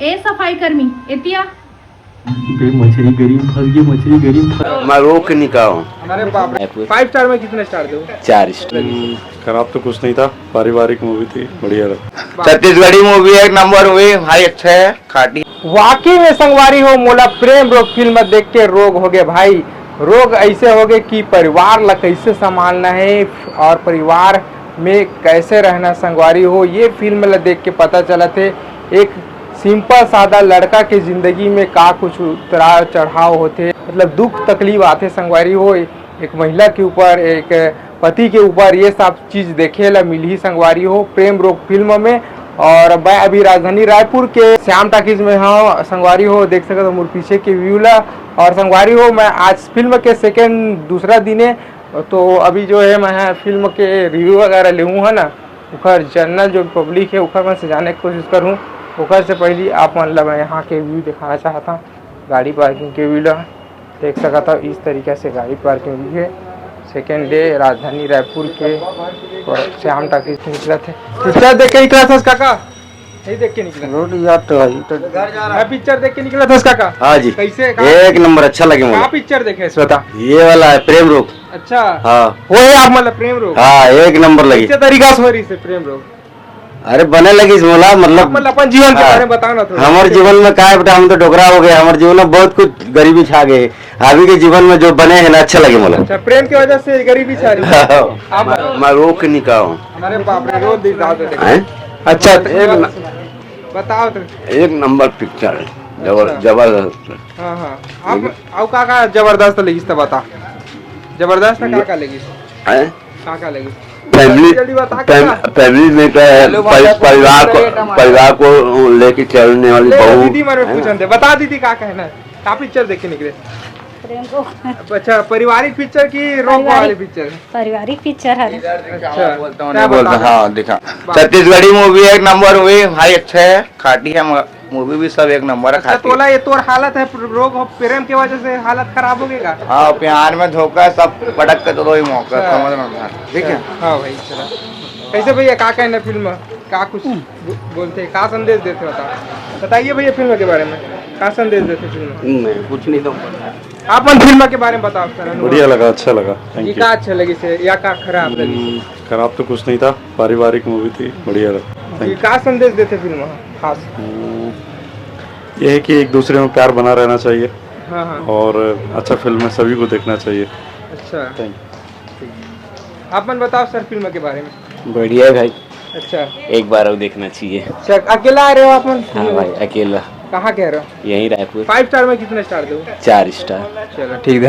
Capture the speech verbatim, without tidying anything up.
ए सफाई कर्मी, एतिया। बे मछरी गरी में फंस गई, मछरी गरी में फंस। मैं रोक निकाल। अरे बाप रे, फाइव स्टार में कितने स्टार दो? चार स्टार। खराब तो कुछ नहीं था, पारिवारिक मूवी थी, बढ़िया लगा। छत्तीसगढ़ी मूवी एक नंबर हुई भाई, अच्छा है, खाटी। वाकई में संगवारी हो, मोला प्रेम रोग फिल्म देख के रोग हो गए भाई। रोग ऐसे हो गए कि परिवार ला कैसे संभालना है और परिवार में कैसे रहना, संगवारी हो, ये फिल्म ला देख के पता चलत हे। एक सिंपल सादा लड़का के जिंदगी में का कुछ उतार चढ़ाव होथे, मतलब दुख तकलीफ आथे, संगवारी हो। एक महिला के ऊपर, एक पति के ऊपर ये सब चीज देखे ला मिलही, संगवारी हो, प्रेम रोग फिल्म में। और मैं अभी राजधानी रायपुर के श्याम टाकीज में हूँ, संगवारी हो, देख सकत हो मोर पीछे के व्यू ला। और संगवारी हो, मैं आज फिल्म के सेकेंड, दूसरा दिन है, तो अभी जो है मैं फिल्म के रिव्यू वगैरह लेहूँ है ना, ओकर जनरल जो पब्लिक है ओकर मन से जाने के कोशिश करूँ। ओकर से पहले आप मन ला मैं यहाँ के व्यू दिखाना चाहता हूँ, गाड़ी पार्किंग के व्यू ला। देख सकत हव, इस तरीका से गाड़ी पार्किंग भी है। सेकेंड डे राजधानी रायपुर के श्याम टाकीज निकलत हे। पिक्चर देख के निकलत हस काका? नहीं देख के निकलत? रोड याद तो है, तो मैं पिक्चर देख के निकलत हस काका? हाँ जी। कैसे का? एक नंबर, अच्छा लगे का मोला। पिक्चर देखे हस बता? ये वाला है प्रेम रोग। अच्छा। हाँ। वो है आप मतलब प्रेम रोग? हाँ, एक नंबर लगी। कैसे तरीका से हो रही से प्रेम रोग? अरे बने लगिस मोला, मतलब अपन, अपन जीवन के हाँ। बारे में बताओ ना थोड़ा। हमर जीवन में का है बेटा, हम तो डोकरा हो गए, हमर जीवन में बहुत कुछ गरीबी छा गए। अभी के जीवन में जो बने है ना, अच्छा लगे मोला। अच्छा, प्रेम की वजह से गरीबी छा रही है। हाँ। आप मैं, मैं रोक निकाल। अरे बाप रे, रो दी दादा देख। हैं? अच्छा, तो एक न- बताओ तो। एक नंबर पिक्चर है, जबर-, अच्छा। जबरदस्त। हाँ, हाँ। आप, लेकिन आप का, का जबरदस्त लगिस त बता। जबरदस्त का, का लगिस? हैं? का, का लगिस? फैमिली, जल्दी बता, फैम-, का? फैमिली में का है, हेलो, परि-, बाबा, परिवार को, टमाटर। परिवार को लेके चलने वाली अरे, बहू, दीदी, मारे है ना? पूछन दे, बता दीदी, का कहना है? का पिक्चर देख के निकले? प्रेम रोग। अच्छा, पारिवारिक पिक्चर की रोग पारिवारिक, वाली पिक्चर? पारिवारिक पिक्चर है। अच्छा, बोलता हूँ, क्या नहीं बोलता, बता रहे? हाँ, दिखा। बात। छत्तीसगढ़ी मूवी एक नंबर हुई भाई, अच्छा है, खाटी है, मगर मूवी भी सब एक नंबर है, अच्छा, खाटी। तोला ये तोर हालत है, रोग हो, प्रेम की वजह से हालत खराब हो गई का? हाँ, प्यार में धोखा, सब पटक के तो दो ही मौका, अच्छा। समझ में आ रहा, ठीक है? हाँ भाई, चला। कैसे भैया, का कहना फिल्म? का कुछ बो-, बोलते हैं, का संदेश देते हो? बताइए भैया, फिल्म के बारे में का संदेश देते फिल्म? नहीं, कुछ नहीं तो। आप मन फिल्म के बारे में बताओ सर, अनुभव। बढ़िया लगा, अच्छा लगा। Thank ji, you। का अच्छा लगी से या का खराब लगी से? हम्म, खराब तो कुछ नहीं था, पारिवारिक मूवी थी, बढ़िया लगा। Thank ji, you। का संदेश देते फिल्म खास? हम्म, ये है कि एक दूसरे में प्यार बना रहना चाहिए। हाँ, हाँ। और अच्छा फिल्म है, सभी को देखना चाहिए। अच्छा। Thank you। आप मन बताओ सर फिल्म के बारे में। बढ़िया है भाई। अच्छा। एक बार और देखना चाहिए। अच्छा, अकेला आ रहे हो आप मन? हाँ भाई, अकेला। कहाँ के रहे हो? यहीं रायपुर। फाइव स्टार में कितने स्टार दो? चार स्टार। चलो, ठीक है।